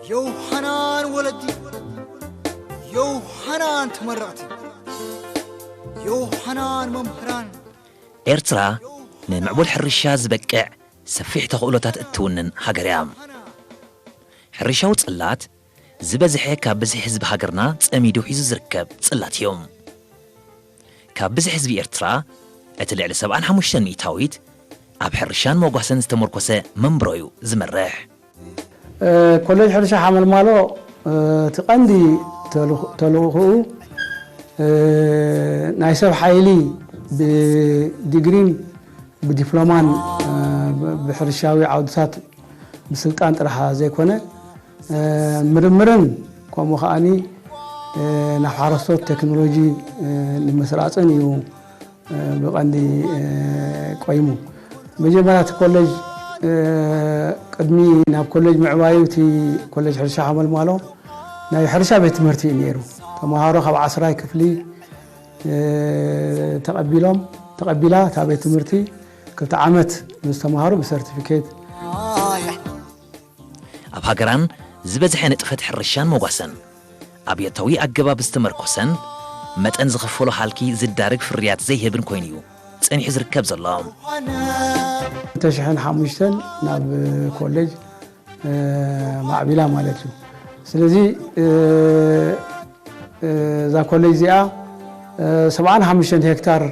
ዮሃናን ወለዲ፣ ዮሃናን ተመረቕቲ፣ ዮሃናን መምህራን። ኤርትራ ንምዕቡል ሕርሻ ዝበቅዕ ሰፊሕ ተኽእሎታት እትውንን ሃገር እያ። ሕርሻዊ ጽላት ዝበዝሐ ካብ ብዝሒ ህዝቢ ሃገርና ጸሚዱ ሒዙ ዝርከብ ጽላት እዩ። ካብ ብዝሒ ህዝቢ ኤርትራ እቲ ልዕሊ ሰብዓን ሓሙሽተን ሚእታዊት ኣብ ሕርሻን መጓሰን ዝተመርኮሰ መንብሮ እዩ ዝመርሕ። ኮሌጅ ሕርሻ ሓመልማሎ እቲ ቀንዲ ተልእኽኡ ናይ ሰብ ሓይሊ ብዲግሪን ብዲፕሎማን ብሕርሻዊ ዓውድታት ብስልጣን ጥራሕ ዘይኮነ ምርምርን ከምኡ ከዓኒ ናብ ሓረስቶት ቴክኖሎጂ ንምስራፅን እዩ ብቐንዲ ቆይሙ። መጀመርያ እቲ ኮሌጅ ቅድሚ ናብ ኮሌጅ ምዕባዩ እቲ ኮሌጅ ሕርሻ ሓመልማሎ ናይ ሕርሻ ቤት ትምህርቲ እዩ ነይሩ። ተምሃሮ ካብ ዓስራይ ክፍሊ ተቐቢሎም ተቐቢላ እታ ቤት ትምህርቲ ክልተ ዓመት ምስ ተምሃሩ ብሰርቲፊኬት ኣብ ሃገራን ዝበዝሐ ንጥፈት ሕርሻን መጓሰን ኣብ የእታዊ ኣገባብ ዝተመርኮሰን መጠን ዝኽፈሎ ሃልኪ ዝዳረግ ፍርያት ዘይህብን ኮይኑ እዩ ጸኒሑ ዝርከብ ዘሎ። ተሽሕን ሓሙሽተን ናብ ኮሌጅ ማዕቢላ ማለት እዩ። ስለዚ እዛ ኮሌጅ እዚኣ ሰብዓን ሓሙሽተን ሄክታር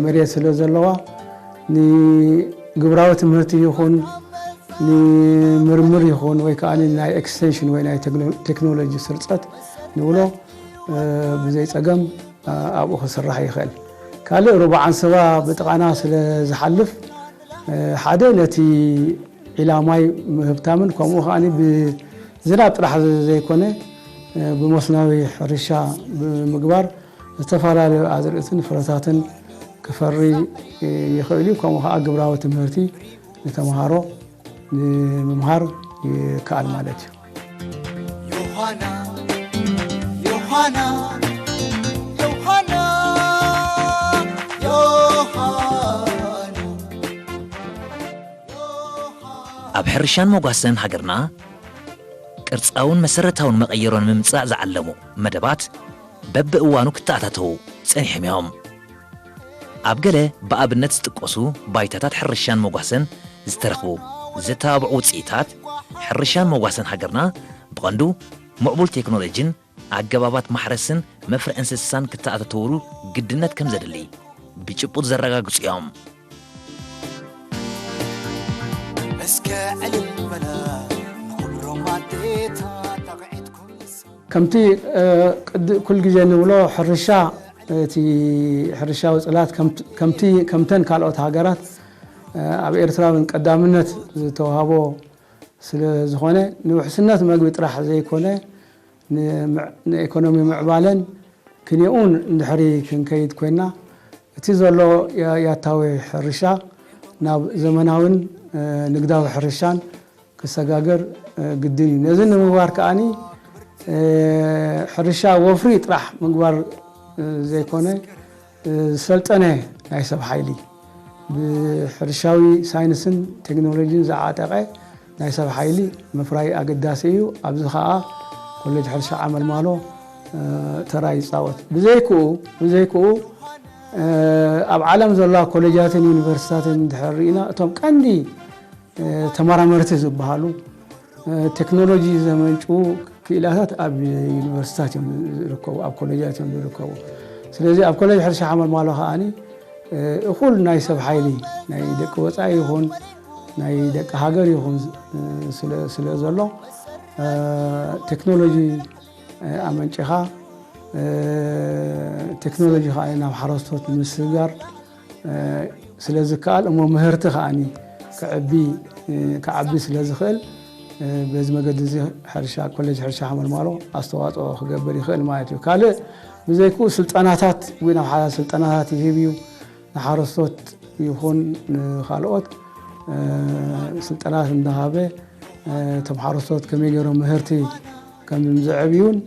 መሬት ስለ ዘለዋ ንግብራዊ ትምህርቲ ይኹን ንምርምር ይኹን ወይ ከዓ ናይ ኤክስቴንሽን ወይ ናይ ቴክኖሎጂ ስርፀት ንብሎ ብዘይ ፀገም ኣብኡ ክስራሕ ይኽእል። ካልእ ሩባ ዓንሰባ ብጥቓና ስለ ዝሓልፍ ሓደ ነቲ ዒላ ማይ ምህብታምን ከምኡ ከዓ ብዝናብ ጥራሕ ዘይኮነ ብመስኖዊ ሕርሻ ብምግባር ዝተፈላለዩ ኣዝርእትን ፍረታትን ክፈሪ ይኽእል እዩ። ከምኡ ከዓ ግብራዊ ትምህርቲ ንተምሃሮ ንምምሃር ይከኣል ማለት እዩ። ዮሃና ዮሃና ዮሃና ኣብ ሕርሻን መጓሰን ሃገርና ቅርጻውን መሰረታውን መቐየሮን ንምምጻእ ዝዓለሙ መደባት በብእዋኑ ክተኣታተዉ ጸኒሖም እዮም። ኣብ ገለ ብኣብነት ዝጥቀሱ ባይታታት ሕርሻን መጓሰን ዝተረኽቡ ዝተባብዑ ውጽኢታት ሕርሻን መጓሰን ሃገርና ብቐንዱ ምዕቡል ቴክኖሎጂን ኣገባባት ማሕረስን መፍረ እንስሳን ክተኣታተውሉ ግድነት ከም ዘድሊ ብጭቡጥ ዘረጋግጹ እዮም። እስከ ዕልል በላ ንኹብሮም ኣዴታት ጠቕዒትኩም ንሳ ከምቲ ኩል ግዜ ንብሎ ሕርሻ እቲ ሕርሻዊ ጽላት ከምተን ካልኦት ሃገራት ኣብ ኤርትራ እውን ቀዳምነት ዝተዋህቦ ስለ ዝኾነ ንውሕስነት መግቢ ጥራሕ ዘይኮነ ንኤኮኖሚ ምዕባለን ክንየኡን እንድሕሪ ክንከይድ ኮይና እቲ ዘሎ ያታዊ ሕርሻ ናብ ዘመናውን ንግዳዊ ሕርሻን ክሰጋገር ግድን እዩ። ነዚ ንምግባር ከዓኒ ሕርሻ ወፍሪ ጥራሕ ምግባር ዘይኮነ ዝሰልጠነ ናይ ሰብ ሓይሊ ብሕርሻዊ ሳይንስን ቴክኖሎጂን ዝዓጠቐ ናይ ሰብ ሓይሊ ምፍራይ ኣገዳሲ እዩ። ኣብዚ ከዓ ኮሌጅ ሕርሻ ዓመልማሎ ተራ ይፃወት። ብዘይክኡ ብዘይክኡ ኣብ ዓለም ዘለዋ ኮሌጃትን ዩኒቨርሲታትን እንድሕር ርኢና እቶም ቀንዲ ተመራመርቲ ዝበሃሉ ቴክኖሎጂ ዘመንጭዉ ክኢላታት ኣብ ዩኒቨርሲታት እዮም ዝርከቡ፣ ኣብ ኮሌጃት እዮም ዝርከቡ። ስለዚ ኣብ ኮሌጅ ሕርሻ ሓመልማሎ ከዓኒ እኹል ናይ ሰብ ሓይሊ ናይ ደቂ ወፃኢ ይኹን ናይ ደቂ ሃገር ይኹን ስለ ዘሎ ቴክኖሎጂ ኣመንጭኻ ቴክኖሎጂ ከዓ ናብ ሓረስቶት ምስጋር ስለ ዝከኣል እሞ ምህርቲ ከዓኒ ክዕቢ ክዓቢ ስለ ዝኽእል በዚ መገዲ እዚ ሕርሻ ኮሌጅ ሕርሻ ሓመልማሎ ኣስተዋፅኦ ክገብር ይኽእል ማለት እዩ። ካልእ ብዘይክኡ ስልጠናታት እውን ኣብ ሓ ስልጠናታት ይህብ እዩ። ንሓረስቶት ይኹን ንኻልኦት ስልጠናት እንዳሃበ እቶም ሓረስቶት ከመይ ገይሮም ምህርቲ ከም ዘዕብዩን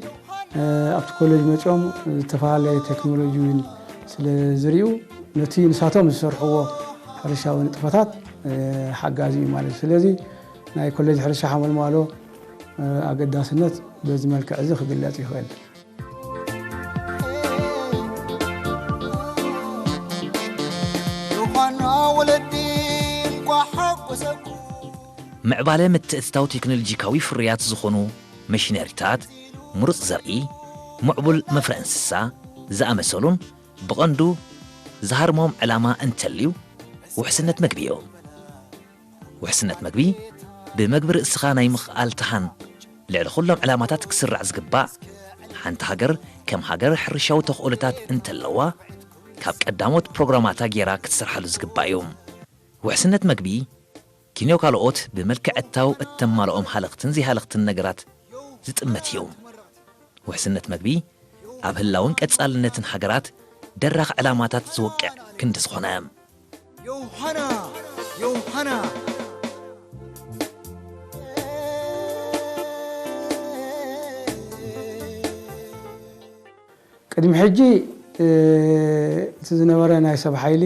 ኣብቲ ኮሌጅ መፅኦም ዝተፈላለየ ቴክኖሎጂ እውን ስለ ዝሪኡ ነቲ ንሳቶም ዝሰርሕዎ ሕርሻዊ ንጥፈታት ሓጋዚ እዩ ማለት እዩ። ስለዚ ናይ ኮሌጅ ሕርሻ ሓመልማሎ ኣገዳስነት በዚ መልክዕ እዚ ክግለጽ ይኽእል። ዮሃና ወለዲ እንኳ ሓጎሰኩም። ምዕባለ ምትእትታው ቴክኖሎጂካዊ ፍርያት ዝኾኑ መሽነሪታት፣ ምሩፅ ዘርኢ፣ ምዕቡል መፍረ እንስሳ ዝኣመሰሉን ብቐንዱ ዝሃርሞም ዕላማ እንተልዩ ውሕስነት መግቢ እዩ። ውሕስነት መግቢ ብመግቢ ርእስኻ ናይ ምኽኣል ተሃን ልዕሊ ኩሎም ዕላማታት ክስራዕ ዝግባእ፣ ሓንቲ ሃገር ከም ሃገር ሕርሻዊ ተኽእሎታት እንተለዋ ካብ ቀዳሞት ፕሮግራማታ ጌራ ክትሰርሓሉ ዝግባእ እዩ። ውሕስነት መግቢ ኪንዮ ካልኦት ብመልክዕ እታው እተማልኦም ሃለኽትን ዘይሃለኽትን ነገራት ዝጥመት እዩ። ውሕስነት መግቢ ኣብ ህላውን ቀጻልነትን ሃገራት ደራኽ ዕላማታት ዝወቅዕ ክንዲ ዝኾነ ዮሃና ዮሃና ቅድሚ ሕጂ እቲ ዝነበረ ናይ ሰብ ሓይሊ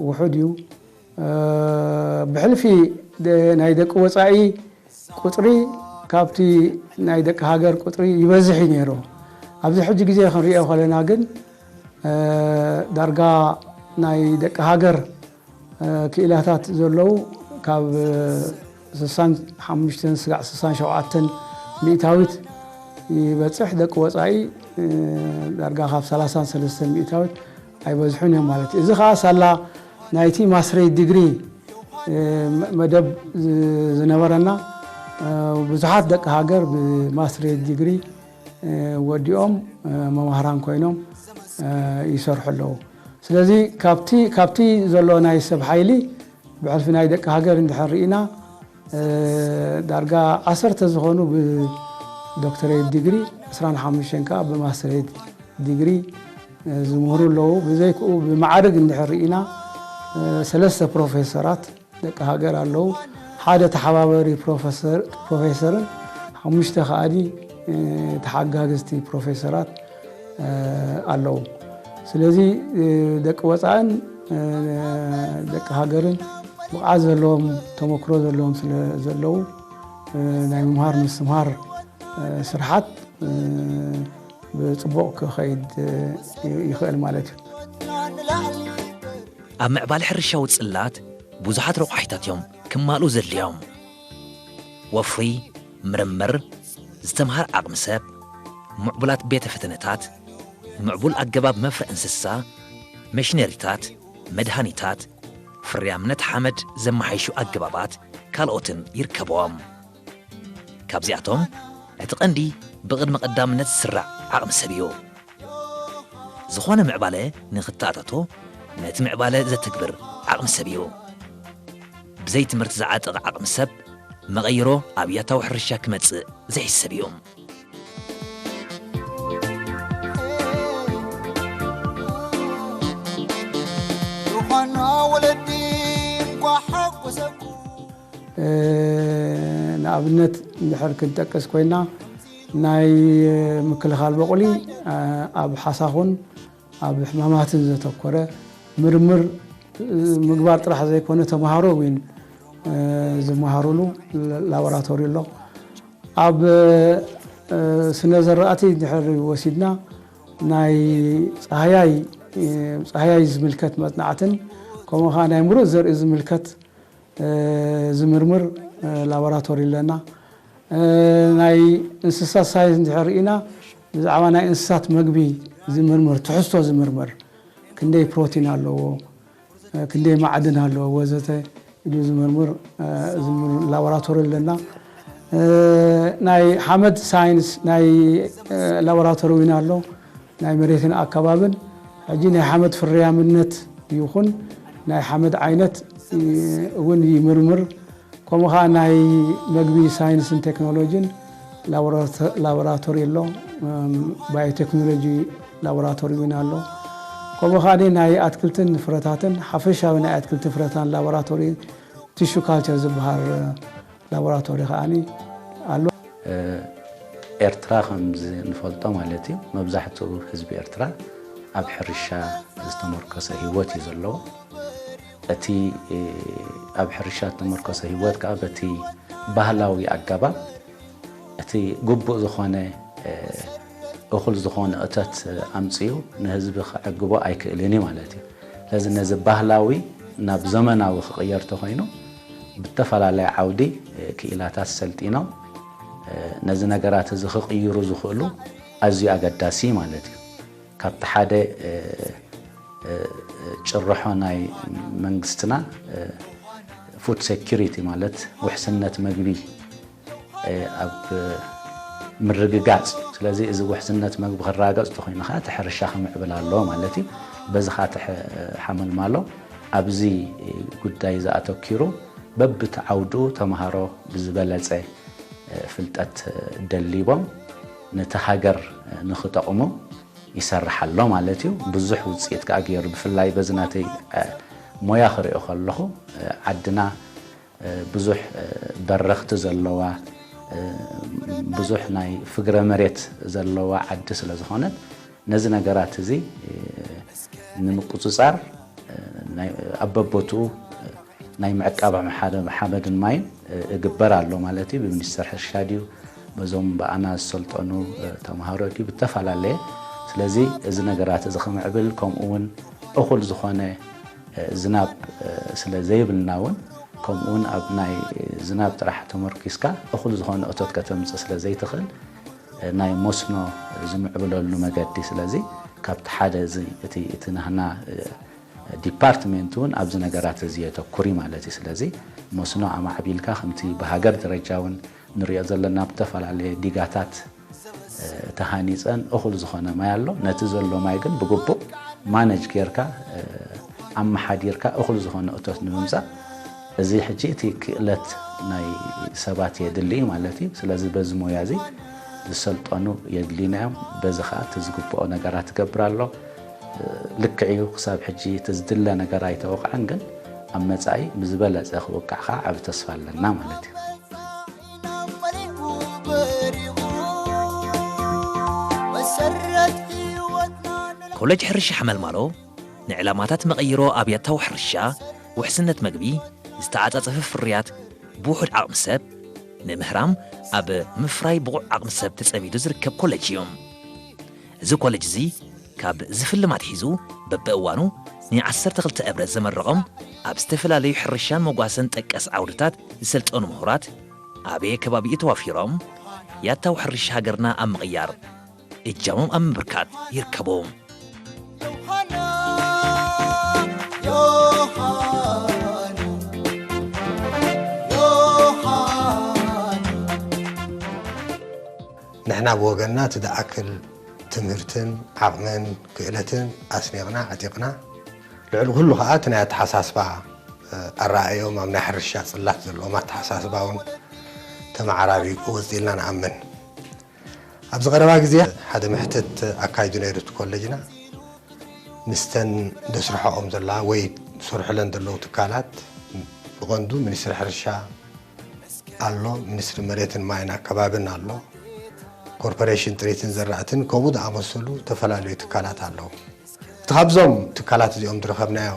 ውሑድ እዩ። ብሕልፊ ናይ ደቂ ወፃኢ ቁፅሪ ካብቲ ናይ ደቂ ሃገር ቁፅሪ ይበዝሕ እዩ ነይሩ። ኣብዚ ሕጂ ግዜ ክንሪኦ ከለና ግን ዳርጋ ናይ ደቂ ሃገር ክኢላታት ዘለዉ ካብ ስሳን ሓሙሽተን ስጋዕ ስሳን ሸውዓተን ሚእታዊት ይበፅሕ። ደቂ ወፃኢ ዳርጋ ካብ ሰላሳን ሰለስተን ሚእታዊት ኣይበዝሑን እዮም ማለት እዩ። እዚ ከዓ ሳላ ናይቲ ማስትሬት ዲግሪ መደብ ዝነበረና ብዙሓት ደቂ ሃገር ብማስትሬት ዲግሪ ወዲኦም መማህራን ኮይኖም ይሰርሑ ኣለዉ። ስለዚ ካብቲ ካብቲ ዘሎ ናይ ሰብ ሓይሊ ብሕልፊ ናይ ደቂ ሃገር እንድሕር ርኢና ዳርጋ ዓሰርተ ዝኾኑ ብዶክተሬት ዲግሪ፣ ዕስራን ሓሙሽተን ከዓ ብማስተሬት ዲግሪ ዝምህሩ ኣለዉ። ብዘይክኡ ብማዕርግ እንድሕር ርኢና ሰለስተ ፕሮፌሰራት ደቂ ሃገር ኣለዉ። ሓደ ተሓባበሪ ፕሮፌሰርን ሓሙሽተ ከኣዲ ተሓጋግዝቲ ፕሮፌሰራት ኣለዉ። ስለዚ ደቂ ወፃእን ደቂ ሃገርን ብቕዓት ዘለዎም ተመክሮ ዘለዎም ስለ ዘለዉ ናይ ምምሃር ምስትምሃር ስርሓት ብፅቡቕ ክኸይድ ይኽእል ማለት እዩ። ኣብ ምዕባለ ሕርሻዊ ጽላት ብዙሓት ረቋሒታት እዮም ክማልኡ ዘድልዮም። ወፍሪ፣ ምርምር፣ ዝተምሃር ዓቕሚ ሰብ፣ ምዕቡላት ቤተ ፈተነታት፣ ምዕቡል ኣገባብ መፍረ እንስሳ፣ መሽነሪታት፣ መድሃኒታት፣ ፍርያምነት ሓመድ ዘመሓይሹ ኣገባባት ካልኦትን ይርከብዎም። ካብዚኣቶም እቲ ቀንዲ ብቕድመ ቀዳምነት ዝስራዕ ዓቕሚ ሰብ እዩ። ዝኾነ ምዕባለ ንኽተኣታቶ ነቲ ምዕባለ ዘተግብር ዓቕሚ ሰብ እዩ። ብዘይ ትምህርቲ ዝዓጠቐ ዓቕሚ ሰብ መቐይሮ ኣብ ያታዊ ሕርሻ ክመጽእ ዘይሕሰብ እዩ። ዮሃና ወለዲ እንኳ ሓጎሰኩም። ንኣብነት እንድሕር ክንጠቅስ ኮይና ናይ ምክልኻል በቑሊ ኣብ ሓሳኹን ኣብ ሕማማትን ዘተኮረ ምርምር ምግባር ጥራሕ ዘይኮነ ተምሃሮ እውን ዝመሃሩሉ ላቦራቶሪ ኣሎ። ኣብ ስነ ዘራእቲ እንድሕር ወሲድና ናይ ፃህያይ ፃህያይ ዝምልከት መፅናዕትን ከምኡ ከዓ ናይ ምሩፅ ዘርኢ ዝምልከት ዝምርምር ላቦራቶሪ ኣለና። ናይ እንስሳት ሳይንስ እንድሕር ርኢና ብዛዕባ ናይ እንስሳት መግቢ ዝምርምር ትሕዝቶ ዝምርምር ክንደይ ፕሮቲን ኣለዎ ክንደይ ማዕድን ኣለዎ ወዘተ ኢሉ ዝምርምር ዝምርምር ላቦራቶሪ ኣለና። ናይ ሓመድ ሳይንስ ናይ ላቦራቶሪ እውን ኣሎ። ናይ መሬትን ኣከባብን ሕጂ ናይ ሓመድ ፍርያምነት ይኹን ናይ ሓመድ ዓይነት እውን ይምርምር። ከምኡ ከዓ ናይ መግቢ ሳይንስን ቴክኖሎጂን ላቦራቶሪ ኣሎ። ባዮቴክኖሎጂ ላቦራቶሪ እውን ኣሎ። ከምኡ ከዓ ናይ ኣትክልትን ፍረታትን ሓፈሻዊ ናይ ኣትክልትን ፍረታን ላቦራቶሪ ቲሹ ካልቸር ዝበሃል ላቦራቶሪ ከዓ ኣሎ። ኤርትራ ከምዚ ንፈልጦ ማለት እዩ መብዛሕትኡ ህዝቢ ኤርትራ ኣብ ሕርሻ ዝተመርኮሰ ህይወት እዩ ዘለዎ። እቲ ኣብ ሕርሻ ዝተመርኮሰ ህይወት ከዓ በቲ ባህላዊ ኣገባብ እቲ ግቡእ ዝኾነ እኹል ዝኾነ እቶት ኣምፅኡ ንህዝቢ ክዕግቦ ኣይክእልን እዩ ማለት እዩ። ስለዚ ነዚ ባህላዊ ናብ ዘመናዊ ክቕየር ተኾይኑ ብተፈላለየ ዓውዲ ክኢላታት ሰልጢኖም ነዚ ነገራት እዚ ክቕይሩ ዝኽእሉ ኣዝዩ ኣገዳሲ ማለት እዩ። ካብቲ ሓደ ጭርሖ ናይ መንግስትና ፉድ ሴኩሪቲ ማለት ውሕስነት መግቢ ኣብ ምርግጋፅ። ስለዚ እዚ ውሕስነት መግቢ ክረጋገፅ ተኮይኑ ከዓ እቲ ሕርሻ ክምዕብል ኣለዎ ማለት እዩ። በዚ ከዓ እቲ ሓመልማሎ ኣብዚ ጉዳይ ዝኣተኪሩ በብቲ ዓውዱ ተምሃሮ ብዝበለፀ ፍልጠት ደሊቦም ነቲ ሃገር ንክጠቕሙ ይሰርሕ ኣሎ ማለት እዩ። ብዙሕ ውፅኢት ከዓ ገይሩ ብፍላይ በዚ ናተይ ሞያ ክሪኦ ከለኹ ዓድና ብዙሕ በረኽቲ ዘለዋ ብዙሕ ናይ ፍግረ መሬት ዘለዋ ዓዲ ስለ ዝኾነት ነዚ ነገራት እዚ ንምቁፅፃር ኣብ በቦትኡ ናይ ምዕቃብ ሓመድን ማይን እግበር ኣሎ ማለት እዩ። ብሚኒስተር ሕርሻ ድዩ በዞም ብኣና ዝሰልጠኑ ተምሃሮ ድዩ ብተፈላለየ። ስለዚ እዚ ነገራት እዚ ክምዕብል ከምኡ እውን እኹል ዝኾነ ዝናብ ስለ ዘይብልና እውን ከምኡ እውን ኣብ ናይ ዝናብ ጥራሕ ተመርኪስካ እኹል ዝኾነ እቶት ከተምፅእ ስለ ዘይትኽእል ናይ መስኖ ዝምዕብለሉ መገዲ ስለዚ ካብቲ ሓደ እዚ እቲ ናህና ዲፓርትሜንት እውን ኣብዚ ነገራት እዚ የተኩሪ ማለት እዩ። ስለዚ መስኖ ኣማዕቢልካ ከምቲ ብሃገር ደረጃ እውን ንሪኦ ዘለና ብተፈላለየ ዲጋታት ተሃኒፀን እኹል ዝኾነ ማይ ኣሎ። ነቲ ዘሎ ማይ ግን ብግቡእ ማነጅ ጌርካ ኣመሓዲርካ እኹል ዝኾነ እቶት ንምምፃእ እዚ ሕጂ እቲ ክእለት ናይ ሰባት የድሊ ማለት እዩ። ስለዚ በዚ ሞያ እዚ ዝሰልጠኑ የድሊና እዮም። በዚ ከዓ እቲ ዝግብኦ ነገራት ትገብር ኣሎ። ልክዕ እዩ፣ ክሳብ ሕጂ እቲ ዝድለ ነገር ኣይተወቕዐን፣ ግን ኣብ መጻኢ ብዝበለጸ ክወቅዕ ከዓ ዓቢ ተስፋ ኣለና ማለት እዩ። ኮለጅ ሕርሻ ሓመልማሎ ንዕላማታት መቐይሮ ኣብ ያታዊ ሕርሻ፣ ውሕስነት መግቢ፣ ዝተዓጻጸፈ ፍርያት፣ ብውሑድ ዓቕሚ ሰብ፣ ንምህራም ኣብ ምፍራይ ብቑዕ ዓቕሚ ሰብ ተጸሚዱ ዝርከብ ኮለጅ እዩ። እዚ ኮለጅ እዚ ካብ ዝፍልም ኣትሒዙ በብእዋኑ ንዓሰርተ ክልተ እብረት ዘመረቖም ኣብ ዝተፈላለዩ ሕርሻን መጓሰን ጠቀስ ዓውድታት ዝሰልጠኑ ምሁራት ኣበየ ከባቢኡ ተዋፊሮም ያታዊ ሕርሻ ሃገርና ኣብ ምቕያር እጃሞም ኣብ ምብርካት ይርከቡ። ንሕና ብወገንና እቲ ዝኣክል ትምህርትን ዓቕምን ክእለትን ኣስኒቕና ዓጢቕና ልዕሊ ኩሉ ከዓ እቲ ናይ ኣተሓሳስባ ኣረኣእዮም ኣብ ናይ ሕርሻ ፅላት ዘለዎም ኣተሓሳስባ እውን ተመዓራሪዩ ክወፅ ኢልና ንኣምን። ኣብዚ ቀረባ ግዜ ሓደ ምሕትት ኣካይዱ ነይሩ እቲ ኮለጅና ምስተን ደስርሖኦም ዘላ ወይ ዝሰርሑለን ዘለዉ ትካላት ብቐንዱ ሚኒስትሪ ሕርሻ ኣሎ፣ ሚኒስትሪ መሬትን ማይን ኣከባብን ኣሎ፣ ኮርፖሬሽን ጥሪትን ዘራእትን ከምኡ ዝኣመሰሉ ዝተፈላለዩ ትካላት ኣለዉ። እቲ ካብዞም ትካላት እዚኦም ዝረኸብናዮ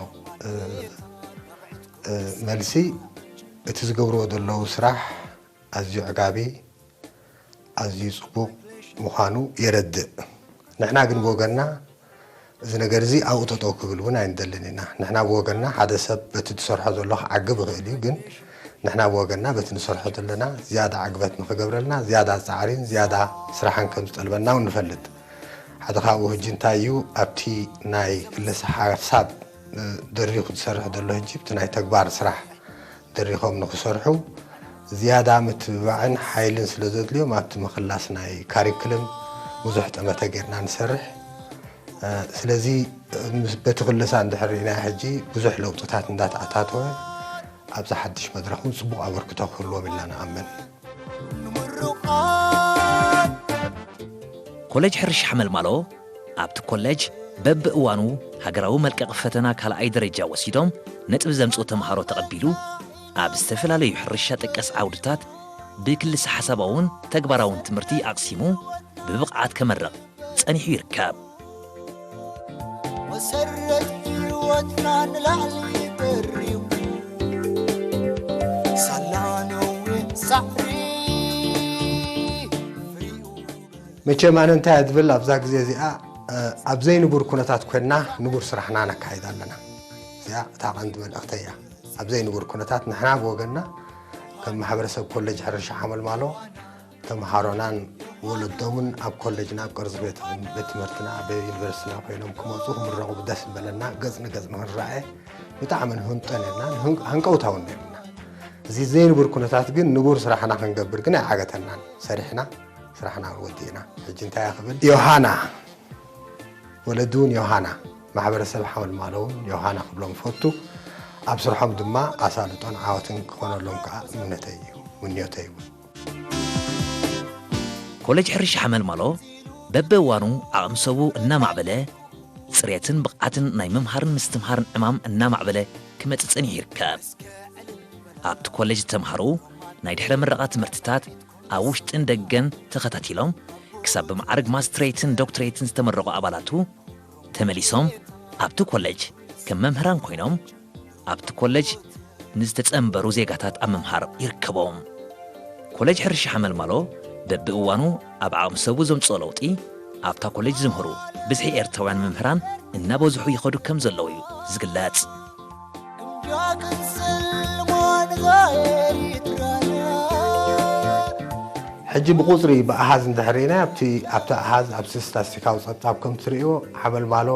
መልሲ እቲ ዝገብርዎ ዘለዉ ስራሕ ኣዝዩ ዕጋቢ ኣዝዩ ጽቡቕ ምዃኑ የረድእ። ንሕና ግን ብወገንና እዚ ነገር እዚ ኣብኡ ጠጠው ክብል እውን ኣይንደልን ኢና። ንሕና ብወገንና ሓደ ሰብ በቲ ዝሰርሖ ዘሎ ክዓግብ ይኽእል እዩ፣ ግን ንሕና ብወገንና በቲ ንሰርሖ ዘለና ዝያዳ ዕግበት ንኽገብረልና ዝያዳ ጻዕሪን ዝያዳ ስራሕን ከም ዝጠልበና እውን ንፈልጥ። ሓደ ካብኡ ሕጂ እንታይ እዩ ኣብቲ ናይ ክልሰ ሓሳብ ደሪኹ ዝሰርሕ ዘሎ ሕጂ ኣብቲ ናይ ተግባር ስራሕ ደሪኾም ንክሰርሑ ዝያዳ ምትብባዕን ሓይልን ስለ ዘድልዮም ኣብቲ ምኽላስ ናይ ካሪክልም ብዙሕ ጠመተ ጌርና ንሰርሕ። ስለዚ በቲ ክልሳ እንድሕር ርኢናዮ ሕጂ ብዙሕ ለውጥታት እንዳተኣታተወ ኣብዚ ሓድሽ መድረኽ እውን ፅቡቕ ኣበርክቶ ክህልዎም ኢልና ንኣምን። ኮሌጅ ሕርሻ ሓመልማሎ ኣብቲ ኮሌጅ በብእዋኑ ሃገራዊ መልቀቂ ፈተና ካልኣይ ደረጃ ወሲዶም ነጥቢ ዘምፅኡ ተምሃሮ ተቐቢሉ ኣብ ዝተፈላለዩ ሕርሻ ጠቀስ ዓውድታት ብክልሰ ሓሳባውን ተግባራውን ትምህርቲ ኣቕሲሙ ብብቕዓት ከመርቕ ጸኒሑ ይርከብ። መሰረት ህይወትና ንላዕሊ በሪቑ ሳላ ነዊሕ ሳዕሪ መቸም ኣነ እንታይ እየ ዝብል ኣብዛ ግዜ እዚኣ፣ እ፣ ኣብ ዘይንቡር ኩነታት ኮይንና ንቡር ስራሕና ነካይድ ኣለና። እዚኣ እታ ቀንዲ መልእኽተይ እያ። ኣብ ዘይንቡር ኩነታት ንሕና ብወገንና ከም ማሕበረሰብ ኮሌጅ ሕርሻ ሓመልማሎ ተምሃሮናን ወለዶምን ኣብ ኮሌጅና ኣብ ቅርዚ ቤት፣ ቤት ትምህርትና ኣብ ዩኒቨርሲቲና ኮይኖም ክመፁ ክምረቑ ብደስ ዝበለና ገፅ ንገፅ ንክንረኣየ ብጣዕሚ ንህንጠን ነርና፣ ንህን-፣ ሃንቀውታ እውን ነርና። እዚ ዘይንቡር ኩነታት ግን ንቡር ስራሕና ክንገብር ግን ኣይዓገተናን። ሰሪሕና ስራሕና ወዲእና። ሕጂ እንታይ እያ ክብል? ዮሃና፣ ወለዲ እውን ዮሃና፣ ማሕበረሰብ ሓመልማሎ እውን ዮሃና ክብሎም እፈቱ። ኣብ ስርሖም ድማ ኣሳልጦን ዓወትን ክኾነሎም ከዓ እምነተይ እዩ፣ ምንዮተይ እውን። ኮሌጅ ሕርሻ ሓመልማሎ በብእዋኑ ዓቕሚ ሰቡ እናማዕበለ፣ ጽሬትን ብቕዓትን ናይ ምምሃርን ምስትምሃርን ዕማም እናማዕበለ ክመጽእ ጸኒሑ ይርከብ። ኣብቲ ኮሌጅ ዝተምሃሩ ናይ ድሕረ ምረቓ ትምህርትታት ኣብ ውሽጥን ደገን ተኸታቲሎም፣ ክሳብ ብመዓርግ ማስትሬትን ዶክትሬትን ዝተመረቑ ኣባላቱ ተመሊሶም ኣብቲ ኮሌጅ ከም መምህራን ኮይኖም ኣብቲ ኮሌጅ ንዝተጸንበሩ ዜጋታት ኣብ ምምሃር ይርከቦም። ኮሌጅ ሕርሻ ሓመልማሎ በብእዋኑ ኣብ ዓቕሚ ሰቡ ዘምጽኦ ለውጢ ኣብታ ኮሌጅ ዝምህሩ ብዝሒ ኤርትራውያን መምህራን እናበዝሑ ይኸዱ ከም ዘለዉ እዩ ዝግለጽ። ሕጂ ብቁጽሪ ብኣሃዝ እንድሕር ርኢና ኣብቲ ኣብቲ ኣሃዝ ኣብዚ ስታስቲካዊ ጸብጻብ ከም ትርእይዎ ሓመልማሎ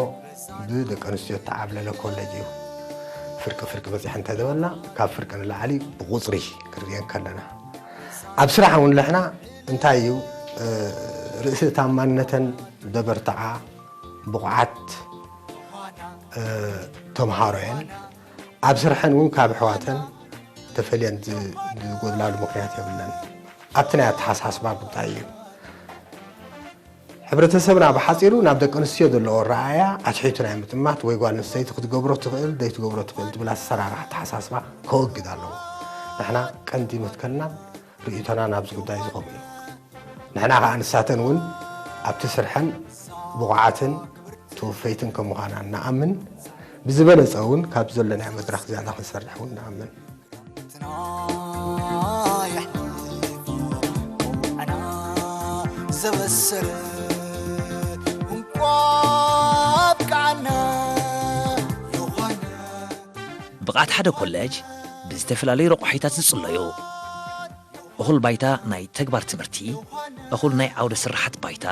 ብደቂ ኣንስትዮ እተዓብለለ ኮሌጅ እዩ። ፍርቂ ፍርቂ በጺሐ እንተደበልና ካብ ፍርቂ ንላዕሊ ብቁጽሪ ክንርእየን ከለና ኣብ ስራሕ እውን ልሕና እንታይ እዩ ርእሲ ታማነተን ዘበርትዓ ብቑዓት ተምሃሮ እየን። ኣብ ስርሐን እውን ካብ ኣሕዋተን ተፈልየን ዝጎድላሉ ምክንያት የብለን። ኣብቲ ናይ ኣተሓሳስባ ጉዳይ እዩ። ሕብረተሰብና ብሓፂሩ ናብ ደቂ ኣንስትዮ ዘለዎ ኣረኣእያ ኣትሒቱ ናይ ምጥማት ወይ ጓል ኣንስተይቲ ክትገብሮ ትኽእል ዘይትገብሮ ትኽእል ዝብል ኣሰራርሓ ኣተሓሳስባ ከወግድ ኣለዎ። ንሕና ቀንዲ መትከልናን ርእይቶናን ኣብዚ ጉዳይ እዚ ከምኡ እዩ። ንሕና ከዓ ንሳተን እውን ኣብቲ ስርሐን ብቑዓትን ተወፈይትን ከም ምዃና ንኣምን። ብዝበለፀ እውን ካብ ዘለናዮ መድረኽ ዝያዳ ክንሰርሕ እውን ንኣምን። ዘበሰረ እንኳ ኣብቅዓና ዮሃና። ብቕዓት ሓደ ኮለጅ ብዝተፈላለዩ ረቋሒታት ዝጽለዩ። እኹል ባይታ ናይ ተግባር ትምህርቲ፣ እኹል ናይ ዓውደ ስርሓት ባይታ፣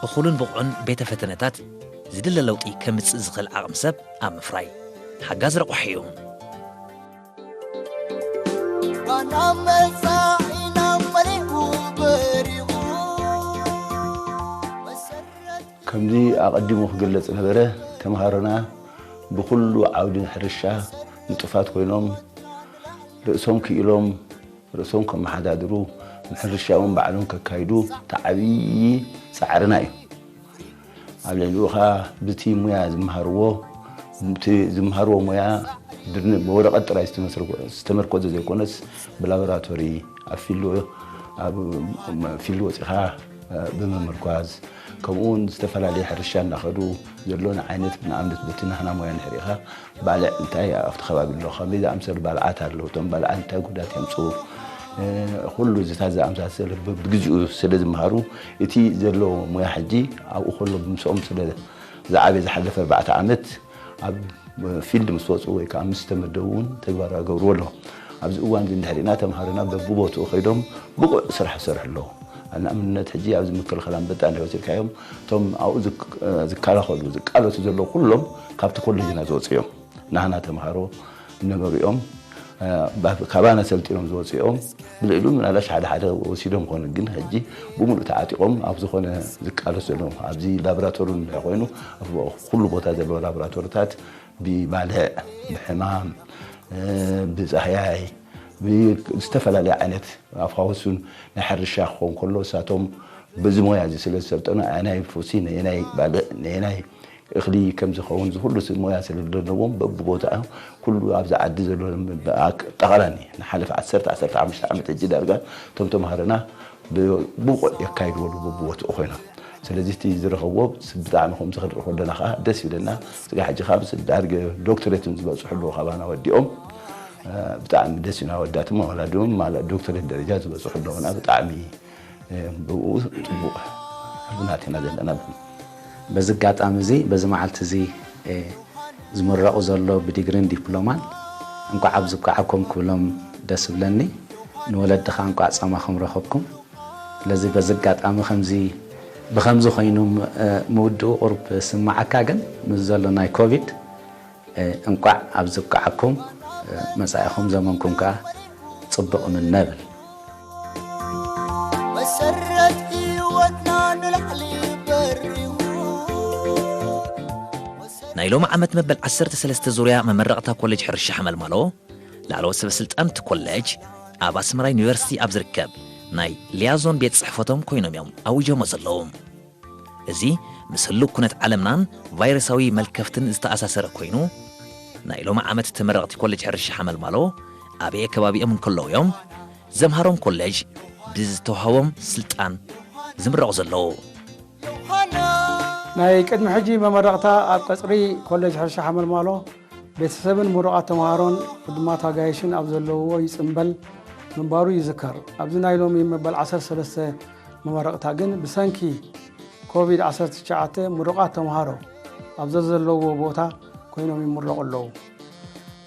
እኹልን ብቑዕን ቤተ ፈተነታት ዝድለ ለውጢ ከምጽእ ዝኽእል ዓቕሚ ሰብ ኣብ ምፍራይ ሓጋዚ ረቋሒ እዩ። ባና መጻኢና መሊኡ በሪቑ መሰረት ከምዚ ኣቐዲሙ ክግለጽ ነበረ፣ ተምሃሮና ብኹሉ ዓውዲ ሕርሻ ንጡፋት ኮይኖም፣ ርእሶም ክኢሎም፣ ርእሶም ከመሓዳድሩ፣ ምሕርሻኦም ባዕሎም ከካይዱ፣ እቲ ዓብዪ ጻዕርና እዩ። ኣብ ልዕሊኡ ኸኣ ብቲ ሙያ ዝመሃርዎ፣ እቲ ዝመሃርዎ ሙያ ብን-፣ ብወረቐት ጥራይ ዝተመስርኮ-፣ ዝተመርኮዘ ዘይኮነስ፣ ብላቦራቶሪ፣ ኣብ ፊልድ ወ-፣ ኣብ ፊልድ ወጺኻ፣ እ፣ ብምምርኳዝ፣ ከምኡ እውን ዝተፈላለየ ሕርሻ እናኸዱ ዘሎን ዓይነት፣ ንኣብነት በቲ ናህና ሙያ እንድሕር ኢኻ፣ ባልዕ እንታይ ኣብቲ ከባቢ ኣሎ፣ ከመይ ዝኣምሰሉ ባልዓት ኣለዉ፣ እቶም ባልዓት እንታይ ጉዳት የምጽኡ፣ እ፣ ኩሉ እዚታት ዝኣምሳሰለ ብ-፣ ብግዚኡ ስለ ዝመሃሩ፣ እቲ ዘሎ ሙያ ሕጂ ኣብኡ ከሎ ብምስኦም ስለ ዝዓበየ ዝሓለፈ ኣርባዕተ ዓመት ኣብ ፊልድ ምስ ወጹ ወይ ከዓ ምስ ተመደቡ እውን ተግባራዊ ይገብርዎ ኣለዉ። ኣብዚ እዋን እዚ እንድሕር ርኢና ተምሃሮና በብቦትኡ ከይዶም ብቑዕ ስራሕ ይሰርሑ ኣለዉ። ንኣብነት ሕጂ ኣብዚ ምክልኻል ኣንበጣ እንድሕር ወሲድካዮም እቶም ኣብኡ ዝክ-፣ ዝከላኸሉ፣ ዝቃለሱ ዘለዉ ኩሎም ካብቲ ኮሌጅና ዝወጹ እዮም። ናህና ተምሃሮ ዝነበሩ እዮም። እ፣ ባ-፣ ካባና ሰልጢኖም ዝወፁ እዮም። ብልዕሉ ምናልባሽ ሓደ ሓደ ወሲዶም ኾኑ፣ ግን ሕጂ ብምሉእ ተዓጢቖም ኣብ ዝኾነ ዝቃለሱ ዘለዉ፣ ኣብዚ ላቦራቶሪ እንድሕር ኮይኑ፣ ኣብ ኩሉ ቦታ ዘለዉ ላቦራቶሪታት ብባልዕ፣ ብሕማም፣ እ፣ ብፃህያይ፣ ብዝተፈላለየ ዓይነት ኣፋውሱን ናይ ሕርሻ ክኸውን ከሎ፣ እሳቶም በዚ ሞያ እዚ ስለ ዝሰልጠኑ፣ ኣየናይ ፉሲ፣ ነየናይ ባልዕ፣ ነየናይ እኽሊ ከም ዝኸውን፣ እዚ ኩሉ ስ-፣ ሞያ ስለ ዘለዎም፣ በብቦታኦም ኩሉ ኣብዚ ዓዲ ዘሎ ኣክ-፣ ጠቕላኒ ንሓለፈ ዓሰርተ፣ ዓሰርተ ሓሙሽተ ዓመት ሕጂ ዳርጋ እቶም ተምሃሮና ብ-፣ ብቑዕ የካይድዎ ኣለዉ በብቦትኡ ኮይኖም። ስለዚ እቲ ዝረኸብዎ ስ-፣ ብጣዕሚ ከምዚ ክንርኢ ከለና ከዓ ደስ ይብለና። ስጋዕ ሕጂ ከዓ ምስ ዳርገ ዶክትሬት እውን ዝበፅሑ ኣለዉ ካባና ወዲኦም። ብጣዕሚ ደስ ኢና ወዳት ኣዋላድኦም ማለት ዶክተሬት ደረጃ ዝበፅሑ ኣለውና። ብጣዕሚ ብኡ ፅቡቕ ሕቡናት ኢና ዘለና። በዚ ኣጋጣሚ እዚ በዚ መዓልቲ እዚ ዝምረቑ ዘሎ ብዲግሪን ዲፕሎማን እንኳዕ ኣብ ዝብቃዓኩም ክብሎም ደስ ብለኒ። ንወለዲ ከዓ እንኳዕ ፃማኹም ረኸብኩም። ስለዚ በዚ ኣጋጣሚ ከምዚ ብከምዚ ኮይኑ ምውድኡ ቁርብ ስማዓካ፣ ግን ምስ ዘሎ ናይ ኮቪድ እንቋዕ ኣብ ዝብቃዓኩም፣ መጻኢኹም ዘመንኩም ከኣ ጽቡቕ ምነ እብል። መሰረት ህይወትና ንላዕሊ በሪሁ። ናይ ሎሚ ዓመት መበል ዓሰርተ ሰለስተ ዙርያ መመረቕታ ኮሌጅ ሕርሻ ሓመልማሎ ላዕለዎት ሰበ ስልጣን እቲ ኮሌጅ ኣብ ኣስመራ ዩኒቨርሲቲ ኣብ ዝርከብ ናይ ሊያዞን ቤት ጽሕፈቶም ኮይኖም እዮም ኣዊጆሞ ዘለዉ። እዚ ምስ ህሉው ኩነት ዓለምናን ቫይረሳዊ መልከፍትን ዝተኣሳሰረ ኮይኑ፣ ናይ ሎሚ ዓመት ተመረቕቲ ኮሌጅ ሕርሻ ሓመልማሎ ኣበየ ከባቢኦም እንከለዉ እዮም ዘምሃሮም ኮሌጅ ብዝተውሃቦም ስልጣን ዝምረቑ ዘለዉ። ናይ ቅድሚ ሕጂ መመረቕታ ኣብ ቀጽሪ ኮሌጅ ሕርሻ ሓመልማሎ ቤተሰብን ምሩቓት ተምሃሮን ዕዱማት ኣጋይሽን ኣብ ዘለውዎ ይጽምበል ምንባሩ ይዝከር። ኣብዚ ናይ ሎሚ መበል ዓሰርተ ሰለስተ መመረቕታ ግን ብሰንኪ ኮቪድ ዓሰርተ ትሽዓተ ምሩቓት ተምሃሮ ኣብ ዘዘለውዎ ቦታ ኮይኖም ይምረቑ ኣለዉ።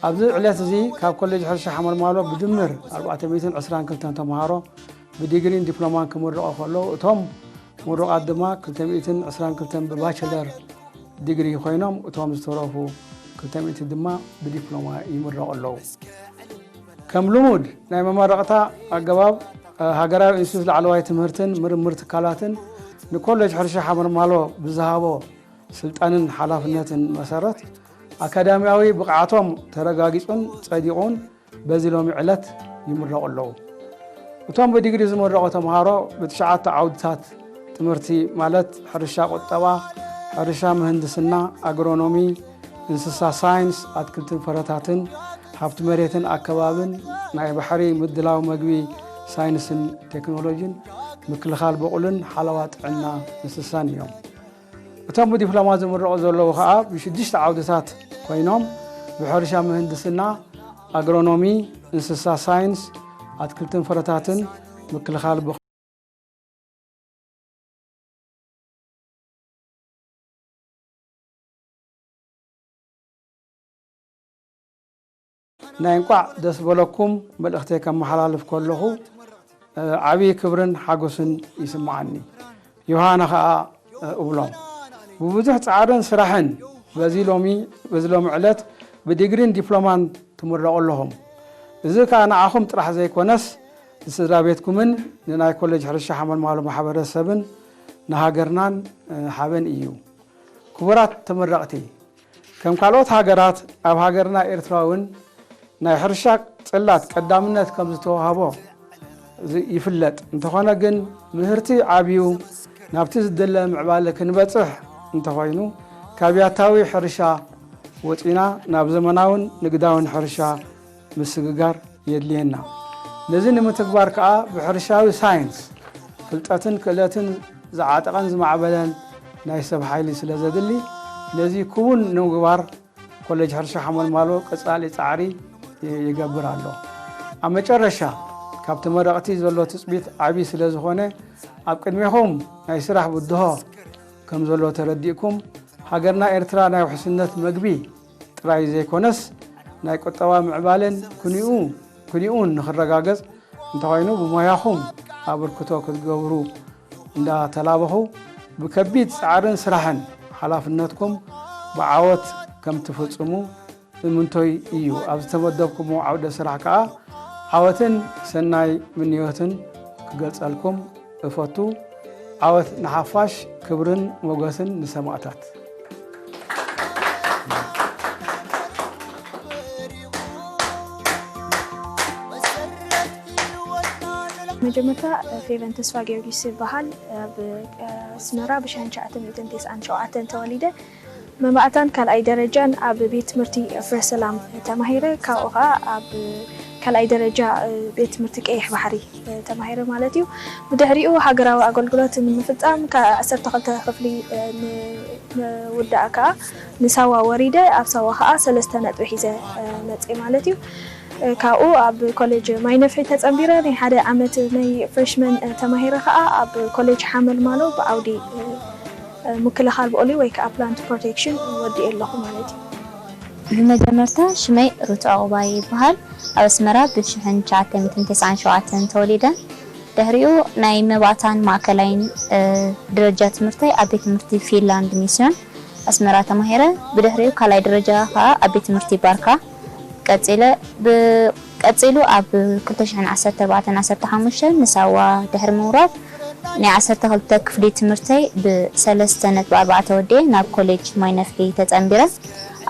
ኣብዚ ዕለት እዚ ካብ ኮሌጅ ሕርሻ ሓመልማሎ ብድምር ኣርባዕተ ሚእትን ዕስራን ክልተን ተምሃሮ ብዲግሪን ዲፕሎማን ክምረቑ ከለዉ እቶም ምሩቓት ድማ ክልተ ሚእትን ዕስራን ክልተን ብባቸለር ዲግሪ ኮይኖም እቶም ዝተረፉ ክልተ ሚእቲ ድማ ብዲፕሎማ ይምረቑ ኣለዉ። ከም ልሙድ ናይ መመረቕታ ኣገባብ ሃገራዊ ኢንስቲትዩት ላዕለዋይ ትምህርትን ምርምር ትካላትን ንኮሌጅ ሕርሻ ሓመልማሎ ብዝሃቦ ስልጣንን ሓላፍነትን መሰረት ኣካዳሚያዊ ብቕዓቶም ተረጋጊጹን ጸዲቑን በዚ ሎሚ ዕለት ይምረቑ ኣለዉ። እቶም ብዲግሪ ዝምረቑ ተምሃሮ ብትሽዓተ ዓውድታት ትምህርቲ ማለት ሕርሻ ቁጠባ፣ ሕርሻ ምህንድስና፣ ኣግሮኖሚ፣ እንስሳ ሳይንስ፣ ኣትክልትን ፍረታትን፣ ሃብቲ መሬትን ኣከባብን፣ ናይ ባሕሪ ምድላው መግቢ ሳይንስን ቴክኖሎጂን፣ ምክልኻል በቑልን ሓለዋ ጥዕና እንስሳን እዮም። እቶም ብዲፕሎማ ዝምረቑ ዘለዉ ከኣ ብሽዱሽተ ዓውድታት ኮይኖም ብሕርሻ ምህንድስና፣ ኣግሮኖሚ፣ እንስሳ ሳይንስ፣ ኣትክልትን ፍረታትን፣ ምክልኻል ናይ እንቋዕ ደስ በለኩም መልእኽተይ ከመሓላልፍ ከለኹ ዓብዪ ክብርን ሓጎስን ይስምዓኒ። ዮሃና ኸኣ እብሎም ብብዙሕ ጻዕርን ስራሕን በዚ ሎሚ በዚ ሎሚ ዕለት ብዲግሪን ዲፕሎማን ትምረቑ ኣለኹም። እዚ ከኣ ንዓኹም ጥራሕ ዘይኮነስ ንስድራ ቤትኩምን ንናይ ኮሌጅ ሕርሻ ሓመልማሎ ማሕበረሰብን ንሃገርናን ሓበን እዩ። ክቡራት ተመረቕቲ፣ ከም ካልኦት ሃገራት ኣብ ሃገርና ኤርትራ እውን ናይ ሕርሻ ጽላት ቀዳምነት ከም ዝተዋህቦ ይፍለጥ። እንተኾነ ግን ምህርቲ ዓብዩ ናብቲ ዝድለ ምዕባለ ክንበጽሕ እንተኾይኑ ካብ ያታዊ ሕርሻ ወጺና ናብ ዘመናውን ንግዳውን ሕርሻ ምስግጋር የድልየና። ነዚ ንምትግባር ከኣ ብሕርሻዊ ሳይንስ ፍልጠትን ክእለትን ዝዓጠቐን ዝማዕበለን ናይ ሰብ ሓይሊ ስለ ዘድሊ ነዚ ክውን ንምግባር ኮሌጅ ሕርሻ ሓመልማሎ ቀጻሊ ጻዕሪ ይገብር ኣሎ። ኣብ መጨረሻ ካብ ተመረቕቲ ዘሎ ትጽቢት ዓቢ ስለ ዝኾነ ኣብ ቅድሜኹም ናይ ስራሕ ብድሆ ከም ዘሎ ተረዲእኩም ሃገርና ኤርትራ ናይ ውሕስነት መግቢ ጥራይ ዘይኮነስ ናይ ቁጠባ ምዕባለን ኩኒኡ ኩኒኡን ንኽረጋገጽ እንተኾይኑ ብሞያኹም ኣበርክቶ ክትገብሩ እንዳተላበኹ ብከቢድ ጻዕርን ስራሕን ሓላፍነትኩም ብዓወት ከም ትፍጽሙ እምንቶይ እዩ። ኣብ ዝተመደብኩሞ ዓውደ ስራሕ ከኣ ዓወትን ሰናይ ምንዮትን ክገልጸልኩም እፈቱ። ዓወት ንሓፋሽ፣ ክብርን ሞገስን ንሰማእታት። መጀመርታ ፌቨን ተስፋ ጊዮርጊስ ይበሃል። ኣብ ኣስመራ ብሽሕን ትሽዓተ ሚእትን ተስዓን ሸውዓተን ተወሊደ። መባእታን ካልኣይ ደረጃን ኣብ ቤት ትምህርቲ ፍረ ሰላም ተማሂረ። ካብኡ ኸዓ ኣብ ካልኣይ ደረጃ ቤት ትምህርቲ ቀይሕ ባሕሪ ተማሂረ ማለት እዩ። ብድሕሪኡ ሃገራዊ ኣገልግሎት ንምፍጻም ካብ ዓሰርተ ክልተ ክፍሊ ንምውዳእ ከኣ ንሳዋ ወሪደ። ኣብ ሳዋ ከኣ ሰለስተ ነጥቢ ሒዘ መጽየ ማለት እዩ። ካብኡ ኣብ ኮሌጅ ማይነፍሒ ተጸንቢረ ናይ ሓደ ዓመት ናይ ፍሬሽመን ተማሂረ ከኣ ኣብ ኮሌጅ ሓመልማሎ ብዓውዲ ምክልኻል ብኦሊ ወይ ከኣ ፕላንት ፕሮቴክሽን ወዲኤ ኣለኹ ማለት እዩ። ብመጀመርታ ሽመይ ሩት ዕቑባይ ይበሃል። ኣብ ኣስመራ ብ ሽሕን ትሽዓተ ሚእትን ተስዓን ሸውዓተን ተወሊደ። ድሕሪኡ ናይ መባእታን ማእከላይን ደረጃ ትምህርተይ ኣብ ቤት ትምህርቲ ፊንላንድ ሚስዮን ኣስመራ ተማሂረ። ብድሕሪኡ ካልኣይ ደረጃ ከኣ ኣብ ቤት ትምህርቲ ባርካ ቀጺለ። ቀጺሉ ኣብ ክልተ ሽሕን ዓሰርተ ኣርባዕተን ዓሰርተ ሓሙሽተን ንሳዋ ድሕሪ ምውራድ ናይ ዓሰርተ ክልተ ክፍሊ ትምህርተይ ብሰለስተ ነጥቢ ኣርባዕተ ወዲኤ ናብ ኮሌጅ ማይነፍሒ ተጸንቢረ።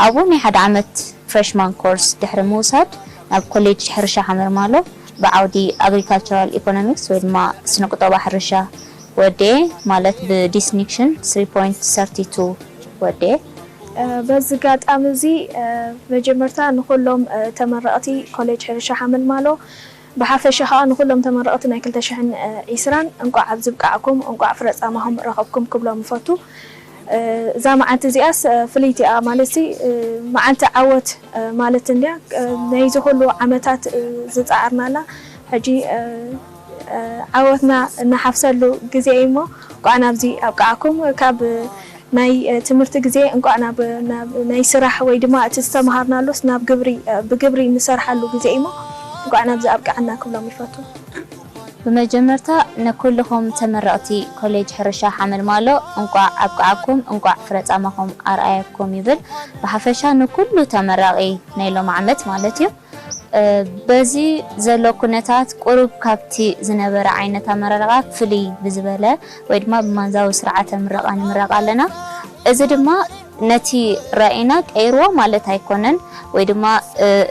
ኣብኡ ናይ ሓደ ዓመት ፍሬሽማን ኮርስ ድሕሪ ምውሳድ ናብ ኮሌጅ ሕርሻ ሓመልማሎ ብዓውዲ ኣግሪካልቸራል ኢኮኖሚክስ ወይ ድማ ስነ ቁጠባ ሕርሻ ወዲኤ ማለት ብዲስቲንክሽን ስሪ ፖይንት ሰርቲ ቱ ወዲኤ። በዚ ጋጣሚ እዚ መጀመርታ ንኩሎም ተመረቕቲ ኮሌጅ ሕርሻ ሓመልማሎ ብሓፈሻ ከዓ ንኩሎም ተመረቕቲ ናይ ክልተ ሽሕን ዒስራን እንቋዕ ኣብዚ ብቃዕኩም እንቋዕ ፍረ ጻማኹም ረኸብኩም ክብሎም እፈቱ። እዛ መዓልቲ እዚኣስ ፍልይቲ እያ ማለት ሲ መዓልቲ ዓወት ማለት እንድያ። ናይዚ ኩሉ ዓመታት ዝፀዓርናላ ሕጂ ዓወትና እናሓፍሰሉ ግዜ እዩ እሞ እንቋዕ ናብዚ ኣብቃዓኩም። ካብ ናይ ትምህርቲ ግዜ እንቋዕ ናብ ናይ ስራሕ ወይ ድማ እቲ ዝተምሃርናሉስ ናብ ግብሪ ብግብሪ እንሰርሓሉ ግዜ እዩ እሞ እንቋዕ ናብዚ ኣብቃዓና ክብሎም ይፈቱ። ብመጀመርታ ንኩልኹም ተመረቕቲ ኮሌጅ ሕርሻ ሓመልማሎ እንቋዕ ኣብቃዓኩም እንቋዕ ፍረጻማኹም ኣርኣየኩም ይብል። ብሓፈሻ ንኩሉ ተመራቒ ናይ ሎም ዓመት ማለት እዩ። በዚ ዘሎ ኩነታት ቁሩብ ካብቲ ዝነበረ ዓይነት ኣመራርቓ ፍልይ ብዝበለ ወይ ድማ ብማንዛዊ ስርዓተ ምረቓ ንምረቕ ኣለና። እዚ ድማ ነቲ ራኢና ቀይርዎ ማለት ኣይኮነን ወይ ድማ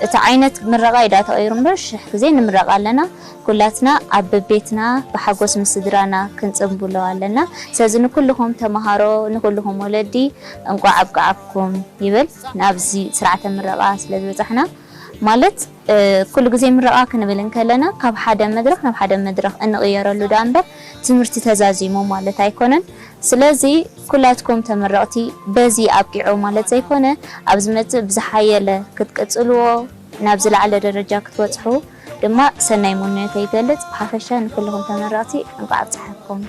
እቲ ዓይነት ምረቓ ኢዳ ተቐይሩ እምበር ሽሕ ግዜ ንምረቕ ኣለና። ኩላትና ኣብ በቤትና ብሓጎስ ምስ ስድራና ክንጽንብሎ ኣለና። ስለዚ ንኩልኹም ተምሃሮ ንኩልኹም ወለዲ እንቋዕ ኣብቃዓኩም ይብል። ናብዚ ስርዓተ ምረቓ ስለ ዝበጻሕና ማለት ኩሉ ግዜ ምረቓ ክንብል እንከለና ካብ ሓደ መድረኽ ናብ ሓደ መድረኽ እንቕየረሉ ደኣ እምበር ትምህርቲ ተዛዚሙ ማለት ኣይኮነን። ስለዚ ኩላትኩም ተመረቕቲ በዚ ኣብቂዑ ማለት ዘይኮነ ኣብ ዝመጽእ ብዝሓየለ ክትቅጽልዎ ናብ ዝለዓለ ደረጃ ክትበጽሑ ድማ ሰናይ ምንዮተይ ይገልጽ። ብሓፈሻ ንኩልኹም ተመረቕቲ እንቋዕ ኣብጽሓኩም።